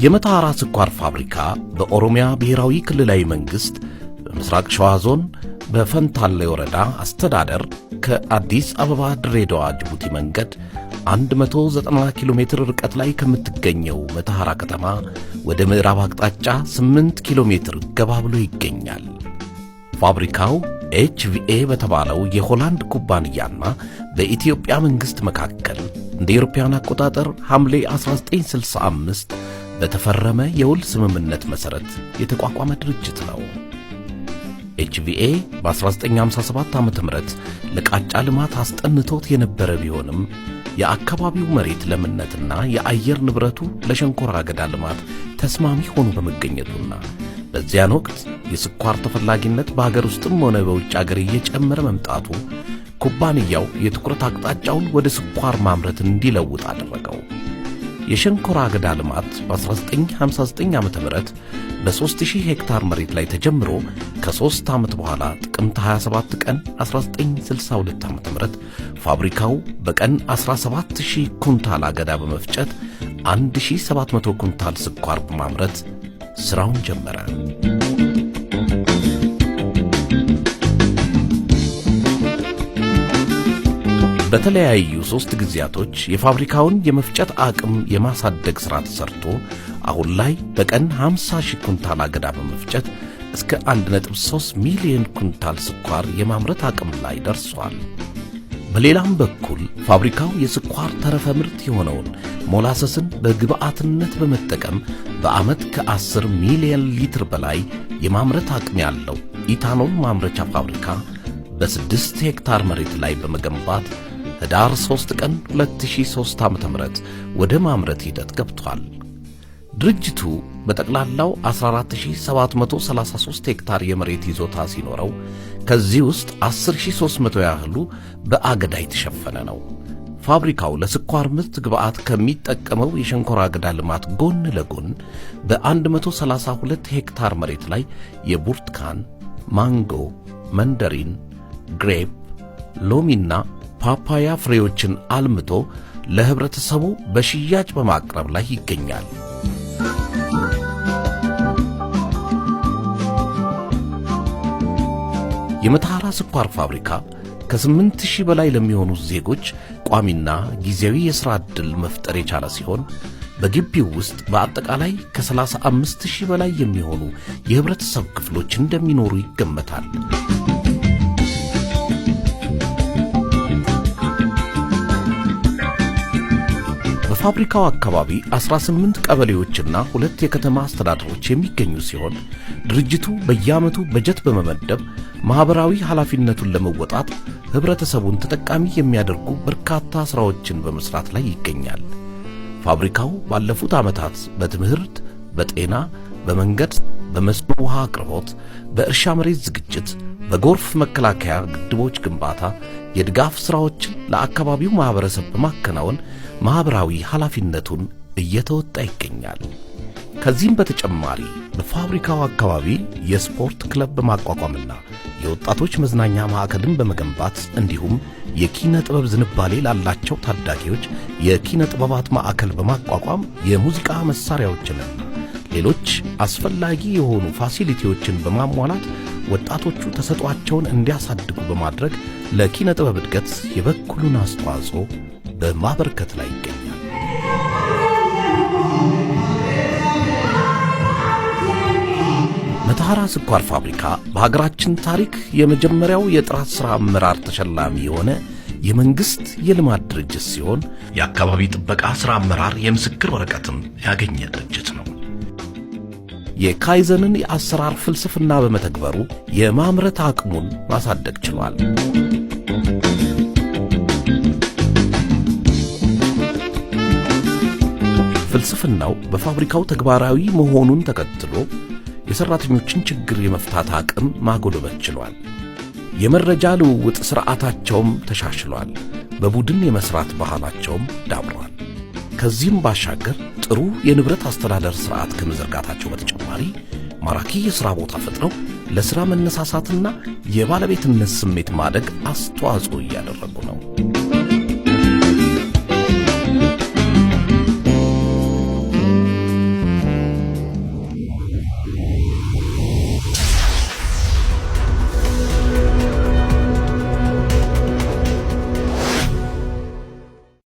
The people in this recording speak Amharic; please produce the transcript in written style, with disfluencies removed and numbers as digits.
የመተሐራ ስኳር ፋብሪካ በኦሮሚያ ብሔራዊ ክልላዊ መንግሥት በምስራቅ ሸዋ ዞን በፈንታሌ ወረዳ አስተዳደር ከአዲስ አበባ ድሬዳዋ ጅቡቲ መንገድ 190 ኪሎ ሜትር ርቀት ላይ ከምትገኘው መተሐራ ከተማ ወደ ምዕራብ አቅጣጫ 8 ኪሎ ሜትር ገባ ብሎ ይገኛል። ፋብሪካው ኤችቪኤ በተባለው የሆላንድ ኩባንያና በኢትዮጵያ መንግሥት መካከል እንደ አውሮፓውያን አቆጣጠር ሐምሌ 1965 በተፈረመ የውል ስምምነት መሠረት የተቋቋመ ድርጅት ነው። ኤችቪኤ በ1957 ዓ.ም ለቃጫ ልማት አስጠንቶት የነበረ ቢሆንም የአካባቢው መሬት ለምነትና የአየር ንብረቱ ለሸንኮራ አገዳ ልማት ተስማሚ ሆኖ በመገኘቱና በዚያን ወቅት የስኳር ተፈላጊነት በሀገር ውስጥም ሆነ በውጭ አገር እየጨመረ መምጣቱ ኩባንያው የትኩረት አቅጣጫውን ወደ ስኳር ማምረት እንዲለውጥ አደረገው። የሸንኮራ አገዳ ልማት በ1959 ዓ.ም በ3000 ሄክታር መሬት ላይ ተጀምሮ ከ3 ዓመት በኋላ ጥቅምት 27 ቀን 1962 ዓ.ም ፋብሪካው በቀን 17000 ኩንታል አገዳ በመፍጨት 1700 ኩንታል ስኳር በማምረት ሥራውን ጀመረ። በተለያዩ ሦስት ጊዜያቶች የፋብሪካውን የመፍጨት አቅም የማሳደግ ሥራ ተሰርቶ አሁን ላይ በቀን 50 ሺህ ኩንታል አገዳ በመፍጨት እስከ 1.3 ሚሊዮን ኩንታል ስኳር የማምረት አቅም ላይ ደርሷል። በሌላም በኩል ፋብሪካው የስኳር ተረፈ ምርት የሆነውን ሞላሰስን በግብዓትነት በመጠቀም በዓመት ከ10 ሚሊዮን ሊትር በላይ የማምረት አቅም ያለው ኢታኖል ማምረቻ ፋብሪካ በ6 ሄክታር መሬት ላይ በመገንባት ህዳር 3 ቀን 2003 ዓ.ም ወደ ማምረት ሂደት ገብቷል። ድርጅቱ በጠቅላላው 14733 ሄክታር የመሬት ይዞታ ሲኖረው ከዚህ ውስጥ 10300 ያህሉ በአገዳ የተሸፈነ ነው። ፋብሪካው ለስኳር ምርት ግብዓት ከሚጠቀመው የሸንኮራ አገዳ ልማት ጎን ለጎን በ132 ሄክታር መሬት ላይ የብርቱካን፣ ማንጎ፣ መንደሪን፣ ግሬፕ፣ ሎሚና ፓፓያ ፍሬዎችን አልምቶ ለህብረተሰቡ በሽያጭ በማቅረብ ላይ ይገኛል። የመተሐራ ስኳር ፋብሪካ ከ8000 በላይ ለሚሆኑ ዜጎች ቋሚና ጊዜያዊ የሥራ ዕድል መፍጠር የቻለ ሲሆን በግቢው ውስጥ በአጠቃላይ ከ35,000 በላይ የሚሆኑ የህብረተሰብ ክፍሎች እንደሚኖሩ ይገመታል። በፋብሪካው አካባቢ 18 ቀበሌዎችና ሁለት የከተማ አስተዳደሮች የሚገኙ ሲሆን ድርጅቱ በየዓመቱ በጀት በመመደብ ማኅበራዊ ኃላፊነቱን ለመወጣት ህብረተሰቡን ተጠቃሚ የሚያደርጉ በርካታ ሥራዎችን በመሥራት ላይ ይገኛል። ፋብሪካው ባለፉት ዓመታት በትምህርት፣ በጤና፣ በመንገድ፣ በመስኖ ውሃ አቅርቦት፣ በእርሻ መሬት ዝግጅት፣ በጎርፍ መከላከያ ግድቦች ግንባታ የድጋፍ ሥራዎችን ለአካባቢው ማኅበረሰብ በማከናወን ማኅበራዊ ኃላፊነቱን እየተወጣ ይገኛል። ከዚህም በተጨማሪ በፋብሪካው አካባቢ የስፖርት ክለብ በማቋቋምና የወጣቶች መዝናኛ ማዕከልን በመገንባት እንዲሁም የኪነ ጥበብ ዝንባሌ ላላቸው ታዳጊዎች የኪነ ጥበባት ማዕከል በማቋቋም የሙዚቃ መሳሪያዎችንና ሌሎች አስፈላጊ የሆኑ facility ዎችን በማሟላት ወጣቶቹ ተሰጥኦአቸውን እንዲያሳድጉ በማድረግ ለኪነ ጥበብ እድገት የበኩሉን አስተዋጽኦ በማበርከት ላይ ይገኛል። መተሐራ ስኳር ፋብሪካ በሀገራችን ታሪክ የመጀመሪያው የጥራት ሥራ አመራር ተሸላሚ የሆነ የመንግሥት የልማት ድርጅት ሲሆን የአካባቢ ጥበቃ ሥራ አመራር የምስክር ወረቀትም ያገኘ ድርጅት ነው። የካይዘንን የአሰራር ፍልስፍና በመተግበሩ የማምረት አቅሙን ማሳደግ ችሏል። ፍልስፍናው በፋብሪካው ተግባራዊ መሆኑን ተከትሎ የሠራተኞችን ችግር የመፍታት አቅም ማጎልበት ችሏል። የመረጃ ልውውጥ ሥርዓታቸውም ተሻሽሏል። በቡድን የመሥራት ባህላቸውም ዳብሯል። ከዚህም ባሻገር ጥሩ የንብረት አስተዳደር ሥርዓት ከመዘርጋታቸው በተጨማሪ ማራኪ የሥራ ቦታ ፈጥረው ለሥራ መነሳሳትና የባለቤትነት ስሜት ማደግ አስተዋጽኦ እያደረጉ